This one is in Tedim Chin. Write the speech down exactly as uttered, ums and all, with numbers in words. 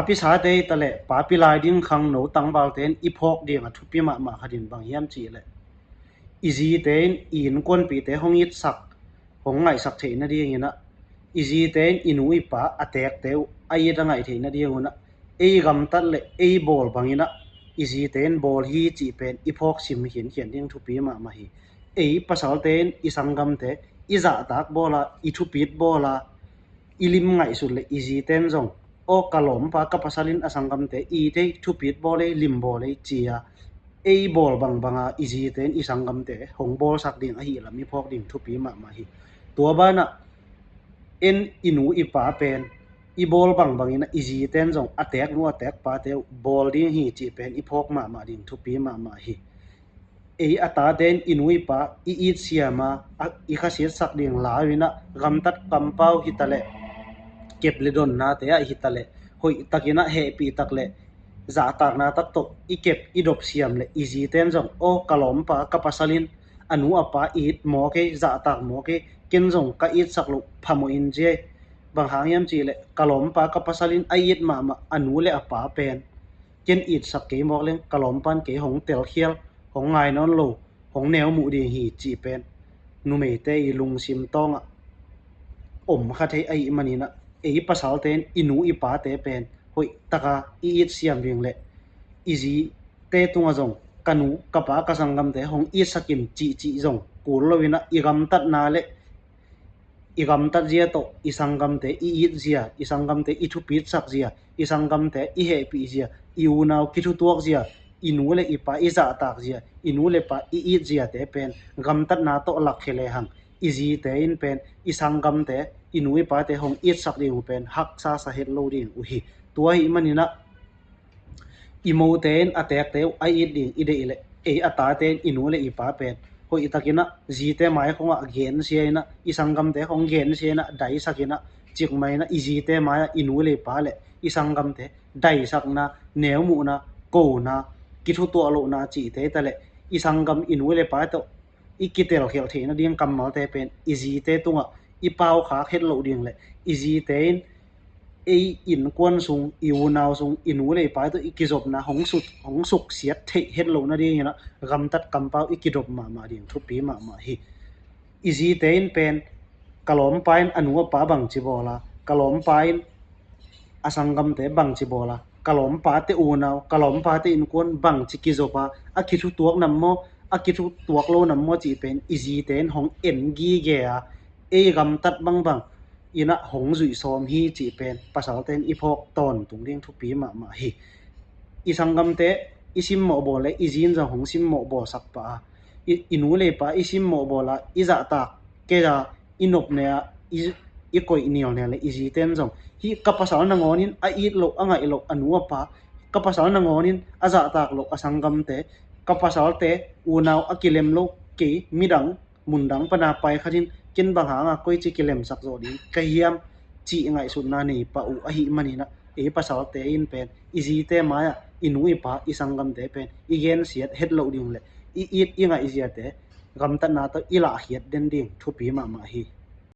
Papi sate i ta leh papi lai ding khangno tangvalte in i phawk ding a thupi mahmah khat in bang hiam cih leh, i zite in i innkuanpihte hong itsak, hong ngaihsak theih nadingin ah, i zite in i nu i pa a teekte uh a it a ngaih theih nadingun ah, ei gamtat le ei bawl bangin ah i zite in bawl hi cih pen i phawk sim khinkhian ding thupi mahmah hi. Ei pasalte in i sanggamte i zahtak bawl a, i thupit bawl a, i lim ngaihsut le i zite in zong, aw, ka lawmpa ka pasal in a sanggamte i it ei, thupit bawl ei, lim bawl ei ci a, ei bawl bangbang a i zite in i sanggamte hong bawlsak ding ahih lam i phawk ding thupi mahmah hi. Tua banah en i nu i pa pen i bawl bangbangin ah i zite in zong a teeknu a teekpate uh bawl ding hi cih pen i phawk mahmah ding thupi mahmah hi. Ei a tate in i nu i pa i it siam a, a, i khasiatsak ding lau in ah, gamtat kampau hi ta leh, kep le donnate ah hi ta leh, hoih takin ah hehpih tak le zahtakna tak tawh i kep i dop siam le i zite in zong, aw, ka lawmpa ka pasal in a nu a pa it mawk ei, zahtak mawk ei, ken zong ka itsak loh phamawh in zi ei. Bang hang hiam cih leh ka lawmpa ka pasal in a it mahmah a nu le a pa pen ken itsak kei mawk leng ka lawmpa in kei hong telkhial, hong ngai nawn lo, hong neu muh ding hi cih pen numeite i lungsim tawngah om kha thei ahih manin ah, ei pasalte in i nu i pate pen hoih taka i it siam ding le i zite tungah zong, ka nu ka pa ka sanggamte hong itsak in cihcih zong kul lo in ah, i gamtatna le i gamtat zia tawh i sanggamte i it zia, i sanggamte i thupitsak zia, i sanggamte i hehpih zia, i unau kithutuak zia, i nu le i pa i zahtak zia, i nu le pa i it ziate pen gamtatna tawh lakkhia lehang, i zite in pen i sanggamte, i nu i pate hong itsak ding uh pen haksa sa het lo ding uh hi. Tua ahih manin ah, i mote in a teekte uh a it ding i deih leh, ei a tate in i nu le i pa pen hoih takin ah zite mai khong ah gensia in ah, i sanggamte khong gensia in ah, daisak in ah, cikmah in ah i zite mai ah i nu le i pa le i sanggamte daisakna, neumuhna, kona, kithutuah lohna cihte ta leh, i sanggam i nu le pa tawh i kitelkhialh theih nading kammalte pen i zite tungah i paukhak het loh ding le i zite in ei innkuan sung, i unau sung, i nu le i pa tawh i kizopna hong suk, hong suksiat theih het loh nadingin ah gamtat kampau i kidop mahmah ding thupi mahmah hi. I zite in pen ka lawmpa in a nu a pa bangci bawl a, ka lawmpa in a sanggamte bangci bawl a, ka lawmpate unau, ka lawmpate innkuan bangci kizop a, a kithutuak nam maw, a kithutuak lo nam maw cih pen i zite in hong en gige a, ei gamtat bangbang in ah hong zuih sawm hi cih pen pasalte in i phawk tawntung ding thupi mahmah hi. I sanggamte i simmawh bawl le i zi in zong hong simmawh bawlsak pah a, i, i nu le i pa i simmawh bawl a, i zahtak kei a, i nopne a, i, i koih nilnial le i zite in zong, hih ka pasal nangawnin a it loh, a ngaih loh a nu a pa, ka pasal nangawnin a zahtak loh a sanggamte, ka pasalte unau a kilem lo, kei midang mundang pana pai khat in ken bang hanga koici kilemsak zawh ding ka hiam cih ngaihsutna nei pah uh ahih manin ah, ei pasalte in pen i zite mai-ah i nu i pa i sanggamte pen i gensiat het loh ding le i it i ngaih ziate gamtatna tawh i lahkhiat den ding thupi mahmah hi.